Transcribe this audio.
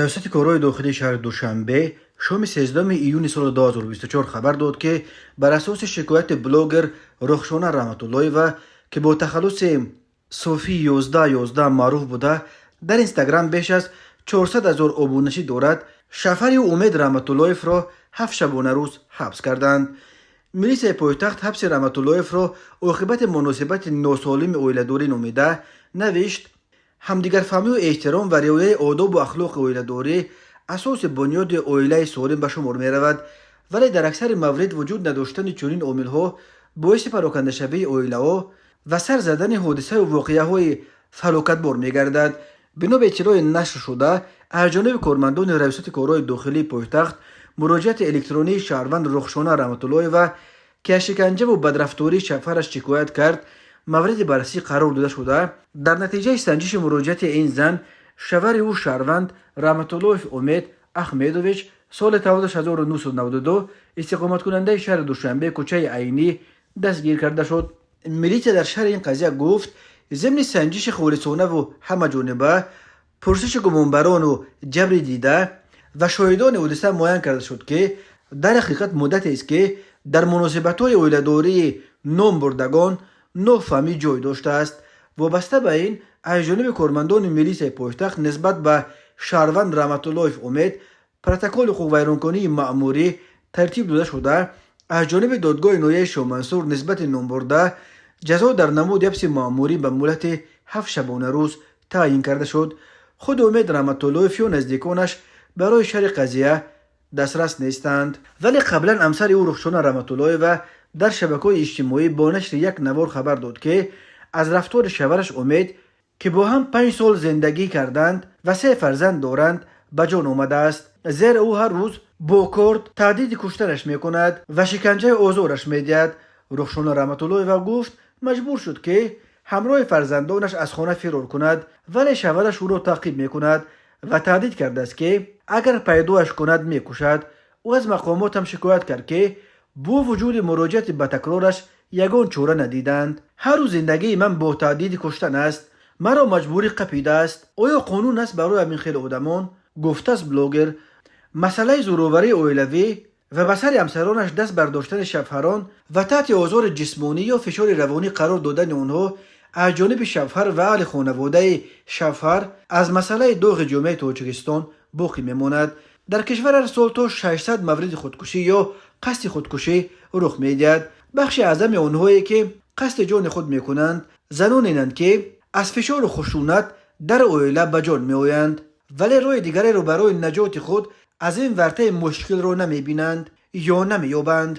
Раёсати корҳои дохилии шаҳри Душанбе шоми 13 июни соли 2024 хабар дод, ки бар асоси шикояти блогер Рухшона Раҳматуллоева, ки бо тахаллуси Софи 1111 маъруф буда, дар Инстаграм беш аз 400 ҳазор обуначӣ дорад, шавҳари ӯ Умед Раҳматуллоевро 7 шабонарӯз ҳабс карданд. Милисияи пойтахт ҳабси Раҳматуллоевро оқибати муносибати носолими оиладорӣ номида, навишт: «Ҳамдигарфаҳмию эҳтиром ва риояи одобу ахлоқи оиладорӣ асоси бунёди оилаи солим ба шумор меравад, вале дар аксари маврид вуҷуд надоштани чунин омилҳо боиси парокандашавии оилаҳо ва сар задани ҳодисаю воқеаҳои фалокатбор мегардад». Бино ба иттилои нашршуда аз ҷониби кормандони Раёсати корҳои дохилии пойтахт, муроҷиати электронии шаҳрванд Рухшона Раҳматуллоева, ки аз шиканҷаву бадрафтории шавҳараш шикоят кард, мавриди баррасӣ қарор дода шуда, дар натиҷаи санҷиши муроҷиати ин зан шавҳари ӯ, шаҳрванд Раҳматуллоев Умед Ахмедович, соли таваллудаш 1992, истиқоматкунандаи шаҳри Душанбе, кӯчаи Айнӣ, дастгир карда шуд. Милитсия дар шарҳи ин қазия гуфт: зимни санҷиши холисонаву ҳамаҷониба, пурсиши гумонбарону ҷабри дида ва шоҳидони ҳодиса муайян карда шуд, ки дар ҳақиқат муддатест, ки дар муносибатҳои оиладории номбурдагон нофаҳмӣ ҷой доштааст. Вобаста ба ин, аз ҷониби кормандони милисияи пойтахт нисбат ба шаҳрванд Раҳматуллоев Умед протоколи ҳуқуқвайронкунии маъмурӣ тартиб дода шуда, аз ҷониби додгоҳи ноҳияи Шоҳмансур нисбати номбурда ҷазо дар намуди ҳабси маъмурӣ ба муҳлати 7 шабонарӯз таъйин карда шуд. Худи Умед Раҳматуллоев ё наздиконаш барои шарҳи қазия дастрас нестанд, вале қаблан ҳамсари ӯ Рухшона Раҳматуллоева дар шабакаҳои иҷтимоӣ бо нашри як навор хабар дод, ки аз рафтори шавҳараш Умед, ки бо ҳам 5 сол зиндагӣ карданд ва се фарзанд доранд, ба ҷон омадааст, зеро ӯ ҳар рӯз бо корд таҳдиди куштанаш мекунад ва шиканҷаи озораш медиҳад. Рухшона Раҳматуллоева гуфт, маҷбур шуд, ки ҳамроҳи фарзандонаш аз хона фирор кунад, вале шавҳараш ӯро таъқиб мекунад ва таҳдид кардааст, ки агар пайдояш кунад, мекушад. Ӯ аз мақомот ҳам шикоят кард, ки бо вуҷуди муроҷиати ба такрораш ягон чора надиданд. «Ҳар рӯз зиндагии ман бо таҳдиди куштан аст. Маро маҷбурӣ қапидааст. Оё қонун аст барои ҳамин хел одамон?» — гуфтааст блогер. Масъалаи зӯроварии оилавӣ ва ба сари ҳамсаронаш даст бардоштани шавҳарон ва таҳти озори ҷисмонӣ ё фишори равонӣ қарор додани онҳо аз ҷониби шавҳар ва аҳли хонаводаи шавҳар аз масъалаи доғи ҷомеаи Тоҷикистон боқӣ мемонад. Дар кишвар ҳар сол то 600 мавриди худкушӣ ё қасди худкушӣ рух медиҳад. Бахши аъзами онҳое, ки қасди ҷони худ мекунанд, заноненанд, ки аз фишору хушунат дар оила ба ҷон меоянд, вале роҳи дигареро барои наҷоти худ аз ин вартаи мушкилро намебинанд ё намеёбанд.